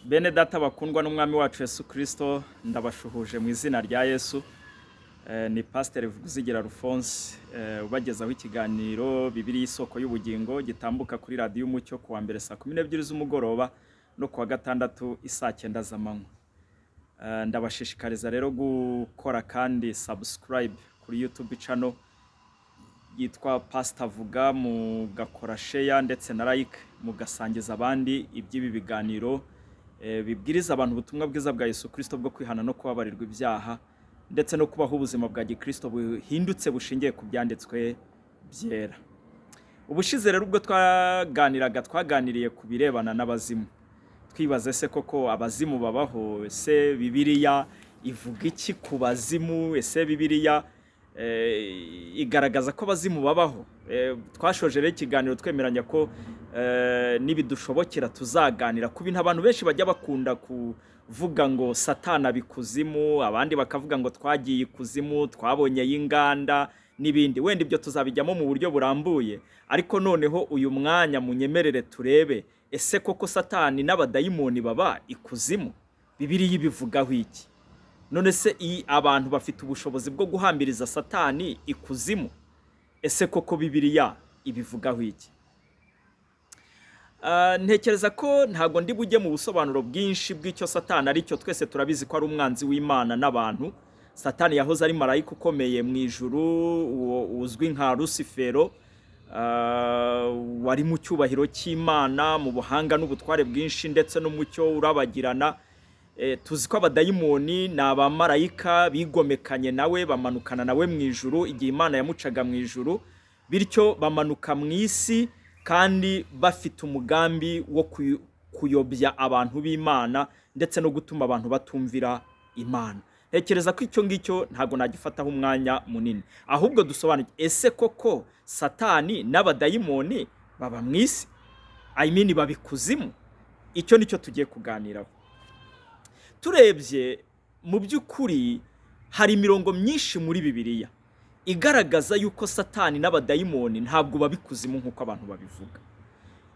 Bene data bakundwa n'umwami wacu Yesu Kristo, ndabashuhuje mu izina rya Yesu. Ni Pasiteri Vuguzigira Alphonse ubagezaho ikiganiro Bibiliya isoko y'ubugingo gitambuka kuri Radiyo Umucyo kuwa mbere saa 12 z'umugoroba no kuwa gatandatu isaa 9 z'amanywa. Ndabashishikariza rero gukora kandi subscribe kuri YouTube channel yitwa Pastor Vuga, mugakora share ndetse na like, mugasangiza abandi iby'ibi biganiro bibwiriza abantu ubutumwa bwiza bwa Yesu Kristo bwo kwihana no kubabarirwa ibyaha ndetse no kubaho ubuzima bwa gikristo buhindutse bushingiye ku byanditswe byera. Ubushize rero ubwo twaganiraga, twaganiriye ku birebana n'abazimu, twibaze se koko abazimu babaho? Ese Bibiliya ivuga iki ku bazimu? Ese Bibiliya igaragaza ko abazimu babaho? Twashoje rero ikiganiro twemeranya ko nibidushobokera tuzaganira ku bintu abantu benshi bajya bakunda kuvuga ngo Satani aba ikuzimu, abandi bakavuga ngo twagiye ikuzimu, twabonyeyo inganda n'ibindi. Wenda ibyo tuzabijyamo mu buryo burambuye, ariko noneho uyu mwanya munyemerere turebe: ese koko Satani n'abadayimoni baba ikuzimu? Bibiliya ibivugaho iki? None se iyi abantu bafite ubushobozi bwo guhambiriza Satani ikuzimu? Ese koko Bibiliya ibivugaho iki? Ntekereza ko ntabwo ndi bujye mu busobanuro bwinshi bw'icyo Satani ari cyo. Twese turabizi ko ari umwanzi w'Imana n'abantu. Satani yahoze ari marayika ukomeye mu ijuru, uwo uzwi nka Rusifero, wari mu cyubahiro cy'Imana, mu buhanga n'ubutware bwinshi ndetse n'umucyo urabagirana. Tuzi ko abadayimoni ni abamarayika bigomekanye nawe, bamanukana nawe mu ijuru igihe Imana yamucaga mu ijuru, bityo bamanuka mu isi kandi bafite umugambi wo kuyobya abantu b'Imana ndetse no gutuma abantu batumvira Imana. Ntekereza ko icyo ngicyo ntabwo nagifataho umwanya munini, ahubwo dusobanuke: ese koko Satani n'abadayimoni baba mu isi? I mean, baba ikuzimu? Icyo nicyo tugiye kuganiraho. Turebye mu by'ukuri, hari imirongo myinshi muri Bibiliya igaragaza yuko Satani n'abadayimoni ntabwo baba ikuzimu nk'uko abantu babivuga.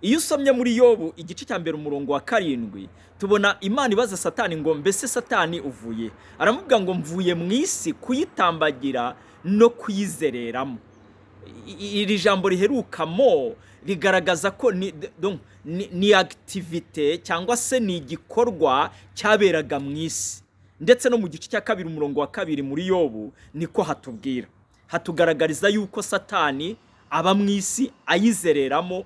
Iyo usomye muri Yobu igice cya 1 umurongo wa 7, tubona Imana ibaza Satani ngo: "Mbese Satani, uvuye?" Aramubwira ngo: "Mvuye mu isi kuyitambagira no kuyizereramo." Iri jambo riherukamo rigaragaza ko donc, ni activité cyangwa se ni igikorwa cyaberaga mu isi. Ndetse no mu gice cya 2 umurongo wa 2 muri Yobu niko hatubwira, hatugaragariza yuko Satani aba mu isi ayizereramo,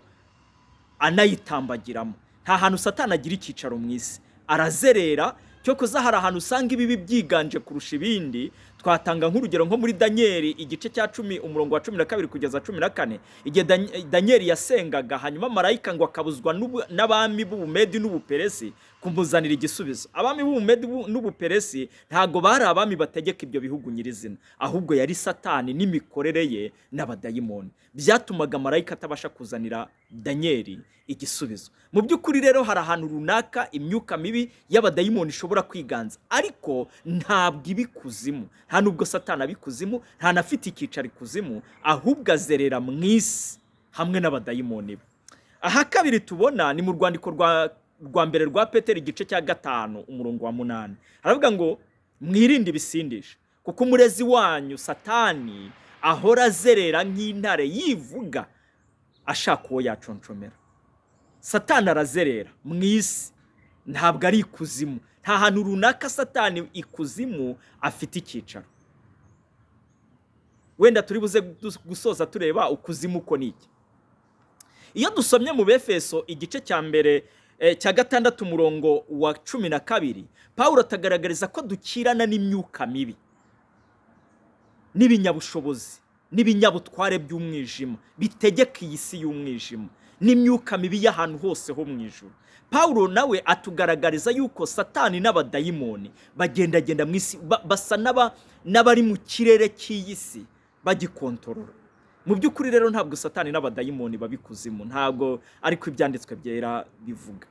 anayitambagiramo. Nta hantu Satani agira icyicaro mu isi, arazerera. Cyokoza hari ahantu usanga ibibi byiganje kurusha ibindi. Twatanga nk'urugero nko muri Daniyeli igice cya 10 umurongo wa 12 kugeza 14, igihe Daniyeli yasengaga, hanyuma marayika ngo akabuzwa n'abami b'Ubumedi n'Ubuperesi kumuzanira igisubizo. Abami b'Ubumedi n'Ubuperesi ntabwo bari abami bategeka ibyo bihugu nyirizina, ahubwo yari Satani n'imikorere ye n'abadayimoni byatumaga marayika atabasha kuzanira Daniyeli igisubizo. Mu by'ukuri rero, hari ahantu runaka imyuka mibi y'abadayimoni ishobora kwiganza, ariko ntabwo iba ikuzimu. Nta nubwo Satani aba ikuzimu, ntanafite icyicaro ikuzimu, ahubwo azerera mu isi hamwe n'abadayimoni be. Aha kabiri tubona ni mu rwandiko rwa mbere rwa Peteri igice cya 5 umurongo wa 8. Haravuga ngo: "Mwirinde ibisindisha, kuko umurezi wanyu Satani ahora azerera nk'intare yivuga, ashaka uwo yaconshomera." Satani arazerera mu isi, ntabwo ari ikuzimu. Nta hantu runaka Satani ikuzimu afite icyicaro. Wenda turi buze gusoza tureba ukuzimu ko ni iki. Iyo dusomye mu Befeso igice cya mbere cya 6 umurongo wa 12, Pawulo atagaragariza ko dukirana n'imyuka mibi n'ibinyabushobozi n'ibinyabutware by'umwijima bitegeka iyi si y'umwijima n'imyuka mibi y'ahantu hose ho mu ijuru. Pawulo nawe atugaragariza yuko Satani n'abadayimoni bagendagenda mu isi, basa n'abari mu kirere cy'iyi si bagikontorora. Mu by'ukuri rero, ntabwo Satani n'abadayimoni baba ikuzimu, ntabwo ariko ibyanditswe byera bivuga.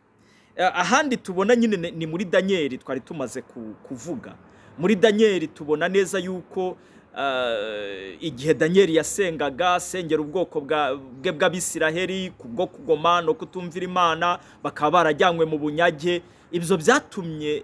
Ahandi tubona nyine ni muri Daniyeli twari tumaze kuvuga. Muri Daniyeli tubona neza yuko igihe Daniyeli yasengaga, asengera ubwoko bwe bw'Abisiraheli kubwo kugoma no kutumvira Imana, bakaba barajyanywe mu bunyage. Ibyo byatumye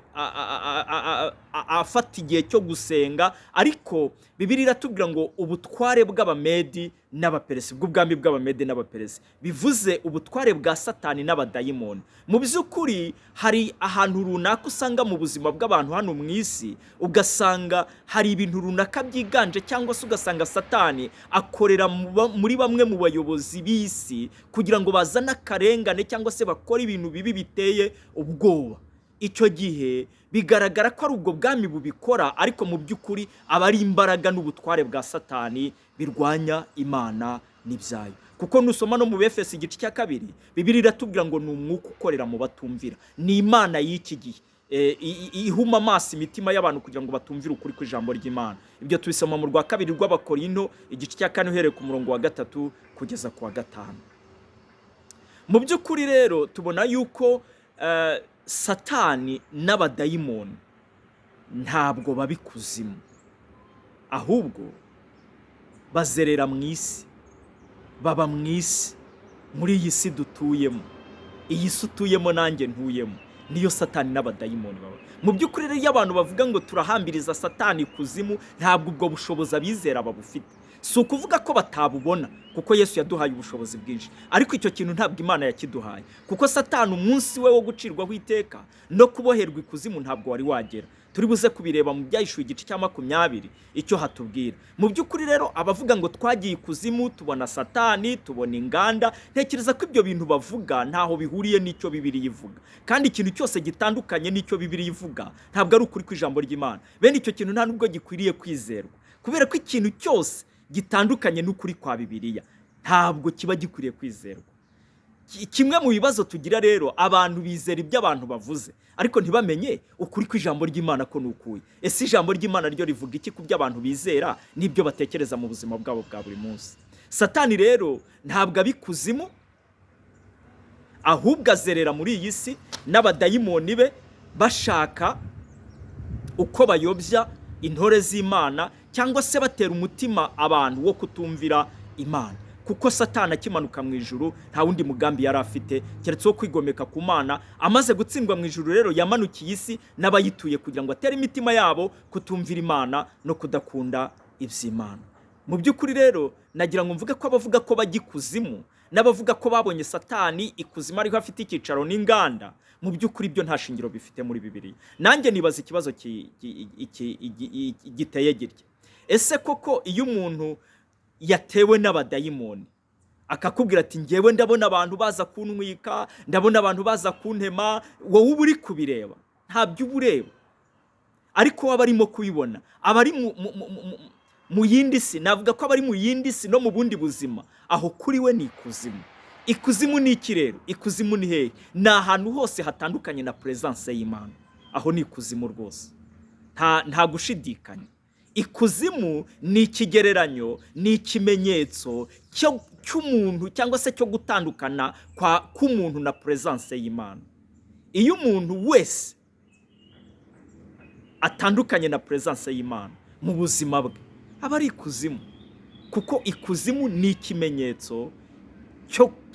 afata igihe cyo gusenga. Ariko Bibiliya iratubwira ngo ubutware bw'Abamedi n'Abaperesi, bw'ubwami bw'Abamedi n'Abaperesi, bivuze ubutware bwa Satani n'abadayimoni. Mu by'ukuri hari ahantu runaka usanga mu buzima bw'abantu hano mu isi, ugasanga hari ibintu runaka byiganje, cyangwa se ugasanga Satani akorera muri bamwe mu bayobozi b'isi kugira ngo bazane akarengane cyangwa se bakore ibintu bibi biteye ubwoba. Icyo gihe bigaragara ko ari ubwo bwami bubikora, ariko mu by'ukuri aba ari imbaraga n'ubutware bwa Satani birwanya Imana n'ibyayo. Kuko nusoma no mu Befesi igice cya 2, Bibiliya iratubwira ngo ni umwuka ukorera mu batumvira, ni imana y'iki gihe ihuma amaso imitima y'abantu kugira ngo batumvire ukuri kw'ijambo ry'Imana. Ibyo tubisoma mu rwa 2 rw'Abakorinto igice cya 4, uhereye ku murongo wa 3 kugeza ku wa 5. Mu by'ukuri rero tubona yuko Satani n'abadayimoni ntabwo baba ikuzimu, ahubwo bazerera mu isi, baba mu isi, muri iyi si dutuyemo. Iyi si utuyemo nanjye ntuyemo niyo Satani n'abadayimoni baba. Mu by'ukuri rero iyo abantu bavuga ngo turahambiriza Satani ikuzimu, ntabwo ubwo bushobozi abizera babufite. Si ukuvuga ko batabubona, kuko Yesu yaduhaye ubushobozi bwinshi, ariko icyo kintu ntabwo Imana yakiduhaye, kuko Satani umunsi we wo gucirwaho iteka no kuboherwa ikuzimu ntabwo wari wagera. Turi buze kubireba mu Byahishuwe igice cya 20 icyo hatubwira. Mu by'ukuri rero abavuga ngo twagiye ikuzimu tubona Satani, tubona inganda, ntekereza ko ibyo bintu bavuga ntaho bihuriye n'icyo Bibiliya ivuga. Kandi ikintu cyose gitandukanye n'icyo Bibiliya ivuga ntabwo ari ukuri kw'ijambo ry'Imana. Bene icyo kintu nta nubwo gikwiriye kwizerwa, kubera ko ikintu cyose gitandukanye n'ukuri kwa Bibiliya ntabwo kiba gikwiriye kwizerwa. Kimwe mu bibazo tugira rero, abantu bizera ibyo abantu bavuze, ariko ntibamenye ukuri kw'ijambo ry'Imana ko nukuye. Ese ijambo ry'Imana ryo rivuga iki ku byo abantu bizera n'ibyo batekereza mu buzima bwabo bwa buri munsi? Satani rero ntabwo aba ikuzimu, ahubwo azerera muri iyi si n'abadayimoni be, bashaka uko bayobya intore z'Imana cyangwa se batera umutima abantu wo kutumvira Imana. Kuko Satani akimanuka mu ijuru nta wundi mugambi yari afite keretse wo kwigomeka ku Mana. Amaze gutsindwa mu ijuru rero yamanukiye isi n'abayituye kugira ngo atere imitima yabo kutumvira Imana no kudakunda iby'Imana. Mu by'ukuri rero nagira ngo mvuge ko abavuga ko bajya ikuzimu n'abavuga ko babonye Satani ikuzimu ariho afite icyicaro n'inganda, mu by'ukuri byo nta shingiro bifite muri Bibiliya. Nanjye nibaza ikibazo giteye gitya: ese koko iyo umuntu yatewe n'abadayimoni akakubwira ati ngewe ndabona abantu baza kuntwika, ndabona abantu baza kuntema, wowe uba uri kubireba? Ntabyo uba ureba, ariko waba arimo kubibona, aba ari mu yindi si. Navuga ko aba ari mu yindi si no mu bundi buzima. Aho kuri we ni ikuzimu. Ikuzimu ni iki rero? Ikuzimu ni hehe? Ni ahantu hose hatandukanye na presence y'Imana. Aho ni ikuzimu rwose, nta gushidikanya. Ikuzimu ni ikigereranyo, ni ikimenyetso cy'umuntu cyangwa se cyo gutandukana k'umuntu na presence y'Imana. Iyo umuntu wese atandukanye na presence y'Imana mu buzima bwe, aba ari ikuzimu, kuko ikuzimu ni ikimenyetso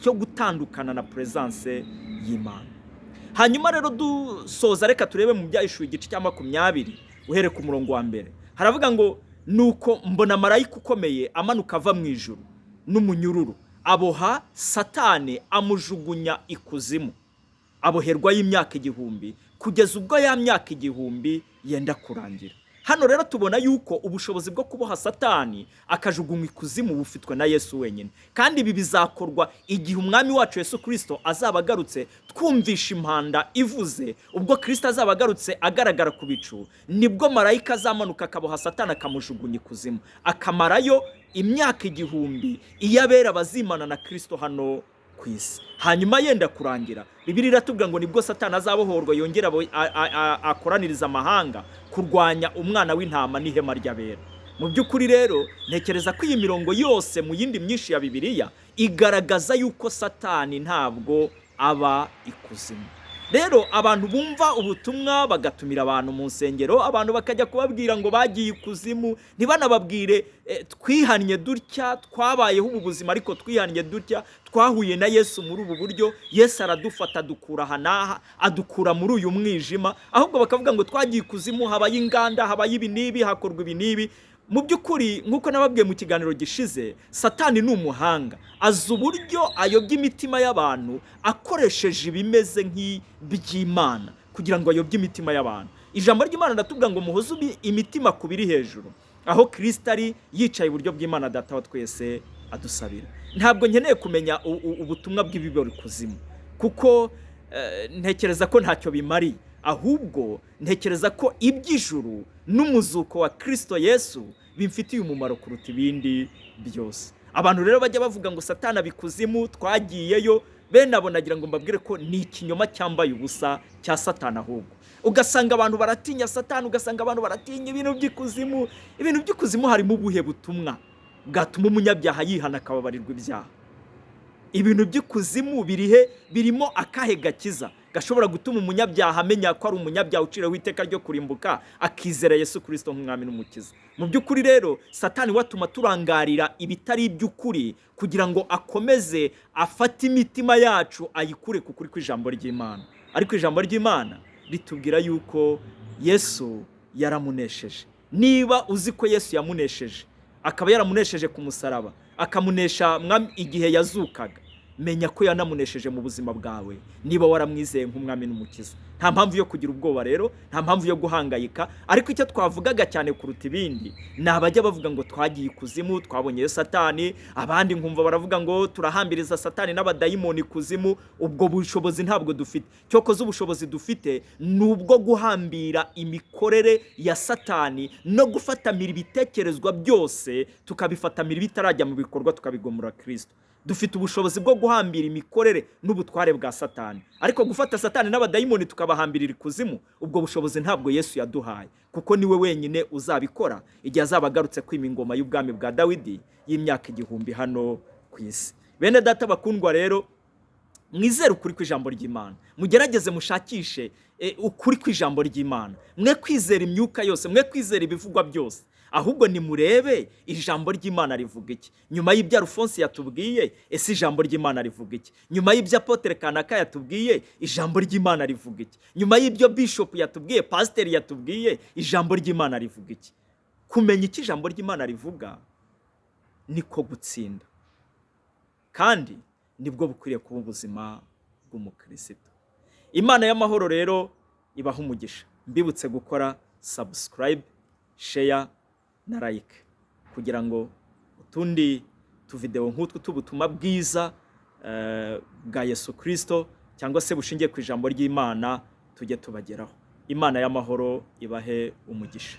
cyo gutandukana na presence y'Imana. Hanyuma rero dusoza, reka turebe mu Byahishuwe igice cya 20 uhere ku murongo wa 1. Haravuga ngo nuko mbona marayika ukomeye amanuka ava mu ijuru n'umunyururu, aboha Satani amujugunya ikuzimu, aboherwayo imyaka 1000 kugeza ubwo ya myaka 1000 yenda kurangira. Hano rero tubona yuko ubushobozi bwo kuboha Satani akajugunywa ikuzimu bufitwe na Yesu wenyine. Kandi ibi bizakorwa igihe Umwami wacu Yesu Kirisito azaba agarutse, twumvisha impanda ivuze. Ubwo Kirisito azaba agarutse agaragara ku bicu, nibwo marayika azamanuka akaboha Satani akamujugunya ikuzimu, akamarayo imyaka 1000 iyo abera bazimana na Kirisito hano ku isi. Hanyuma yenda kurangira, Bibiliya iratubwira ngo nibwo Satani azabohorwa yongera akoraniriza amahanga kurwanya umwana w'intama n'ihema ry'abera. Mu by'ukuri rero ntekereza ko iyi mirongo yose mu yindi myinshi ya Bibiliya igaragaza yuko Satani ntabwo aba ikuzimu. Rero abantu bumva ubutumwa bagatumira abantu mu nsengero, abantu bakajya kubabwira ngo bagiye ikuzimu, ntibanababwire twihannye dutya, twabayeho ubu buzima ariko twihannye dutya, twahuye na Yesu muri ubu buryo, Yesu aradufata adukura aha n'aha, adukura muri uyu mwijima. Ahubwo bakavuga ngo twagiye ikuzimu, habayo inganda, habayo ibi n'ibi, hakorwa ibi n'ibi. Mu by'ukuri, nk'uko nababwiye mu kiganiro gishize, Satani ni umuhanga, azi uburyo ayobya imitima y'abantu akoresheje ibimeze nk'iby'Imana kugira ngo ayobye imitima y'abantu. Ijambo ry'Imana riratubwira ngo muhoze imitima ku biri hejuru, aho Kristo ari yicaye iburyo bw'Imana Data wa twese adusabira. Ntabwo nkeneye kumenya ubutumwa bw'ibibera ikuzimu, kuko ntekereza ko ntacyo bimariye. Ahubwo ntekereza ko iby'ijuru n'umuzuko wa Kristo Yesu bimfitiye umumaro kuruta ibindi byose. Abantu rero bajya bavuga ngo Satani abikuzimu twagiyeyo, bene abo nagira ngo mbabwire ko ni ikinyoma cyambaye ubusa cya Satani. Ahubwo ugasanga abantu baratinya Satani, ugasanga abantu baratinya ibintu by'ikuzimu. Ibintu by'ikuzimu harimo ubuhe butumwa bwatuma umunyabyaha yihana akababarirwa ibyaha? Ibintu by'ikuzimu birihe? Birimo akahe gakiza gashobora gutuma umunyabyaha amenya ko ari umunyabyaha uciriweho iteka ryo kurimbuka, akizera Yesu Kirisito nk'umwami n'umukiza? Mu by'ukuri rero, Satani we atuma turangarira ibitari iby'ukuri kugira ngo akomeze afate imitima yacu ayikure ku kuri kw'ijambo ry'Imana. Ariko ijambo ry'Imana ritubwira yuko Yesu yaramunesheje. Niba uzi ko Yesu yamunesheje, akaba yaramunesheje ku musaraba, akamunesha igihe yazukaga, menya ko yanamunesheje mu buzima bwawe niba waramwizeye nk'umwami n'umukiza. Nta mpamvu yo kugira ubwoba rero, nta mpamvu yo guhangayika. Ariko icyo twavugaga cyane kuruta ibindi ni abajya bavuga ngo twagiye ikuzimu, twabonyeyo Satani. Abandi nkumva baravuga ngo turahambiriza Satani n'abadayimoni ikuzimu. Ubwo bushobozi ntabwo dufite. Cyokoze ubushobozi dufite ni ubwo guhambira imikorere ya Satani no gufatamira ibitekerezwa byose, tukabifatamira bitarajya mu bikorwa, tukabigomora Kirisito. Dufite ubushobozi bwo guhambira imikorere n'ubutware bwa Satani, ariko gufata Satani n'abadayimoni tukabahambirira ikuzimu, ubwo bushobozi ntabwo Yesu yaduhaye, kuko niwe wenyine uzabikora igihe azaba agarutse kwima ingoma y'ubwami bwa Dawidi y'imyaka 1000 hano ku isi. Bene data bakundwa rero, mwizere ukuri kw'ijambo ry'Imana, mugerageze mushakishe ukuri kw'ijambo ry'Imana. Mwe kwizera imyuka yose, mwe kwizera ibivugwa byose, ahubwo nimurebe ijambo ry'Imana rivuga iki. Nyuma y'ibyo Alphonse yatubwiye, ese ijambo ry'Imana rivuga iki? Nyuma y'ibyo Apotre Kanaka yatubwiye, ijambo ry'Imana rivuga iki? Nyuma y'ibyo Bishop yatubwiye, Pasiteri yatubwiye, ijambo ry'Imana rivuga iki? Kumenya icyo ijambo ry'Imana rivuga niko gutsinda, kandi nibwo bukwiriye kuba ubuzima bw'umukristo. Imana y'amahoro rero ibaha umugisha. Mbibutse gukora subscribe, share na like, kugira ngo utundi tuvidewo nk'utwo tubutumwa bwiza bwa Yesu Kirisito cyangwa se bushingiye ku ijambo ry'Imana tujye tubageraho. Imana y'amahoro ibahe umugisha.